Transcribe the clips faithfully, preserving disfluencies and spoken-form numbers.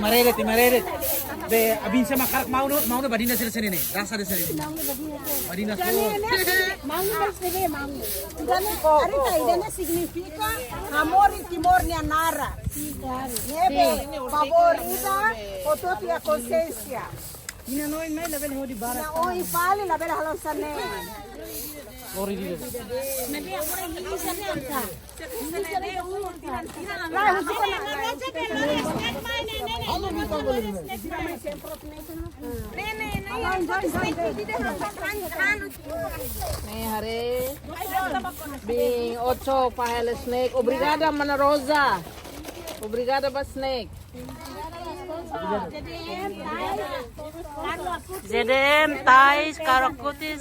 Timareret, timareret. Be, abin sama karak mau no, mau no badina sira sene ne. Rasa de sene. Badina so. Mau no mas tebe mau. Ida-ne'e, ari ta ida-ne'e signifika amor i Timor nia nara. Ne'ebé, favór ida, hotu-hotu iha konsiénsia. Ina no mai labele hodi bara. Na o i fali labele halo sane. Ori di. Ne'e haree. Bin oto pa hela snack. Obrigada, mana Rosa. Obrigada ba snack. J D M, Tais, Karokutis.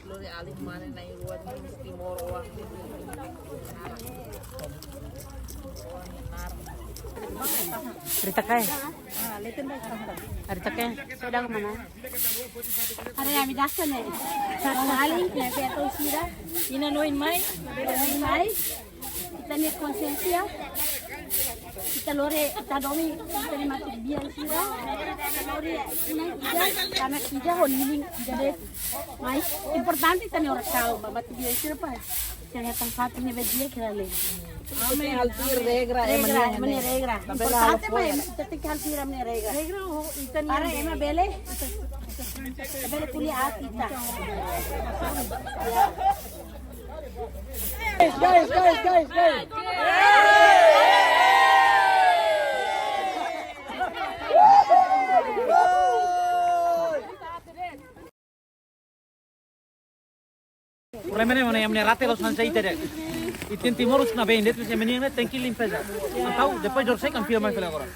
Lori alin mane nai rua di Timor wa. Rita kai? Rita kai? Sudah ke mana? Ada yang bidasa nih. Alin, ya, kayak tahu sira. Ina noin mai, noin mai. Ita-nia konsiénsia, ita lori, ita domin, ita-nia mate-bian sira, ita lori, ita-nia ida, karena ida ho lilin, ida de'it. Mas importante ita-nia orasaun ba mate-bian sira, pa. Ita-nia tempat ne'ebé di'ak kira le. Ami haltuir regra, ema-nia regra, ema-nia regra. Importante, pa, ita tenke haltuir ema-nia regra. Regra ho ita-nia. Para ema bele, bele ko'alia ita. Guys, guys, guys, guys. Problema ne'e, mane, ami-nia rate la'ós hanesan ita de'it. Ita-nia timoroan na bem, depois ema-nian ne'e tenke limpeza. Entaun, depois jorse kan fila mai fila agora.